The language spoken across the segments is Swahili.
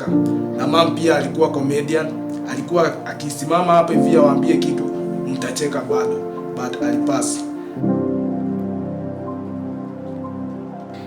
mtacheka. Na mom pia alikuwa comedian, alikuwa akisimama hapa hivi awaambie kitu mtacheka bado, but alipass.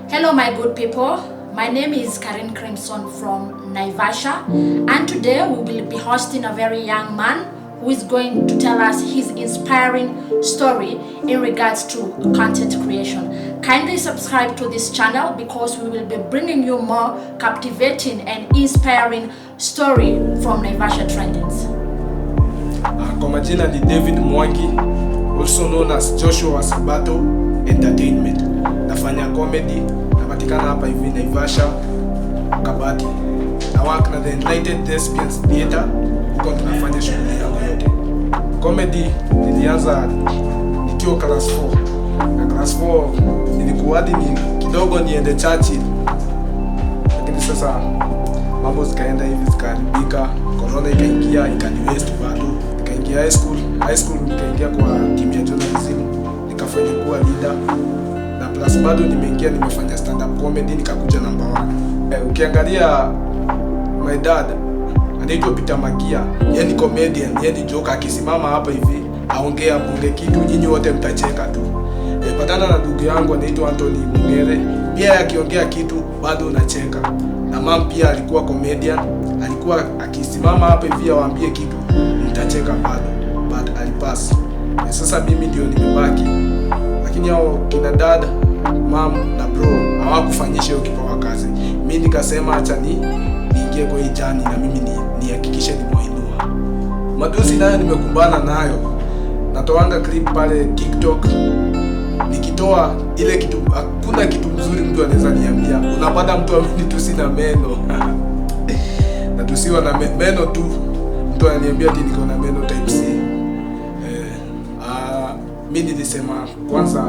Hello, my good people. My name is Karin Crimson from Naivasha, and today we will be hosting a very young man who is going to tell us his inspiring story in regards to content creation. Kindly subscribe to this channel because we will be bringing you more captivating and inspiring story from Naivasha Trendings. Kwa majina ni David Mwangi, also known as Joshua Sabato Entertainment. Nafanya comedy, napatikana hapa hivi Naivasha, Kabati. Na work na the Enlightened Thespians Theatre, huko tunafanya shughuli yangu yote. Comedy nilianza nikiwa class 4. Na class 4 nilikuwa hadi ni kidogo niende Churchill. Lakini sasa mambo zikaenda hivi zikaharibika, corona ikaingia, ikani waste bado. Nikaingia high school, high school nikaingia kwa team ya journalism, nikafanya kuwa leader na plus bado nimeingia, nimefanya stand up comedy, nikakuja number one. Ukiangalia my dad anaitwa Peter Magia, yeye ni comedian, yeye ni joker. Akisimama hapa hivi aongea bunge kitu, nyinyi wote mtacheka tu. Patana na ndugu yangu anaitwa Anthony Mungere, pia akiongea kitu bado unacheka. Na mom pia alikuwa comedian, alikuwa akisimama hapa hivi awaambie kitu mtacheka bado, but alipass. Sasa mimi ndio nimebaki, lakini hao kina dad, mom na bro hawakufanyisha hiyo kipawa kazi. Mi nikasema acha ni niingie kwa hii journey na mimi nihakikishe nimewainua. Matusi nayo nimekumbana nayo, natoanga clip pale TikTok, nikitoa ile kitu, hakuna kitu mzuri mtu anaweza niambia. Unapata mtu amenitusi na meno, natusiwa na meno tu, mtu ananiambia ati niko na meno type C. Mi nilisema kwanza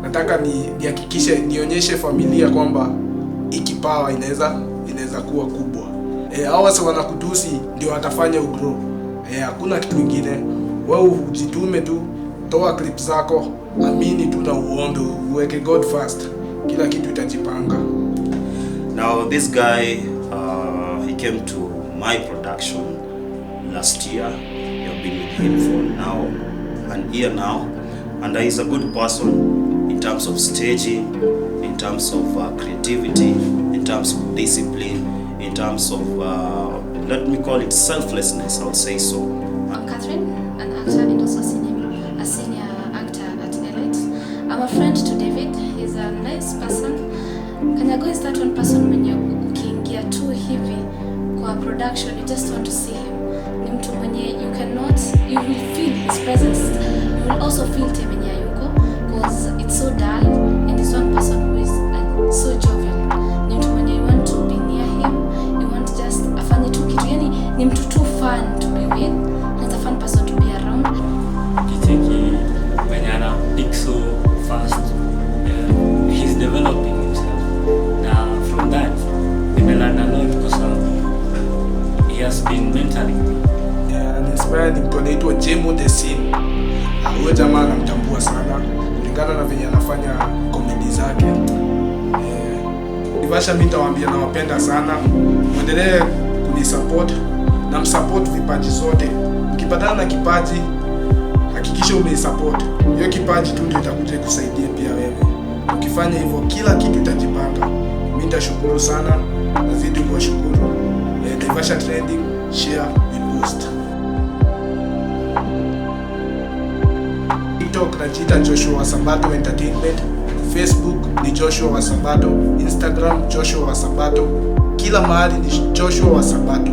nataka ni nihakikishe nionyeshe familia kwamba hii kipawa inaweza kuwa kubwa. Hao wase wanakutusi ndio watafanya ugrow. Hakuna kitu kingine. Wewe ujitume tu, toa clip zako, amini tu na uombe, uweke God first. Kila kitu itajipanga. Now this guy, he came to my production last year. I've been with him for now an year now, and he's a good person in terms of staging, in terms of creativity, in terms of discipline, in terms of let me call it selflessness, I'll say so. I'm Catherine, an actor and also a senior actor at Elite. I'm a friend to David. He's a nice person. Kanyago is that one person mwenye ukiingia tu hivi kwa production, you just want to see him. Ni mtu mwenye you cannot, you will feel his presence. You will also feel time yenye hayuko because it's so dull, and he's one person who is so jovial. Ni mtu mwenye you want to be near him, you want just afanye tu kitu, yani ni mtu too fun to be with. He's a fun person to be around. Ukicheki venye ana pick so fast, he's developing himself, na from that nimelearn a lot kwa sababu he has been mentoring me. Yeah, ni mtu anaitwa Jemo the Sin. Huyo jamaa anamtambua sana kulingana na venye anafanya comedy zake. Naivasha, mimi nitawaambia nawapenda sana, muendelee kunisupport na msupport vipaji zote. Ukipatana na kipaji, hakikisha umeisupport hiyo kipaji tu, ndio itakuja kusaidia pia wewe. Ukifanya hivyo, kila kitu itajipanga. Mimi nitashukuru sana, nazidi kuwashukuru. Naivasha Trending, share, repost. TikTok najiita Joshua Sabato Entertainment, Facebook ni Joshua wa Sabato, Instagram Joshua wa Sabato, kila mahali ni Joshua wa Sabato.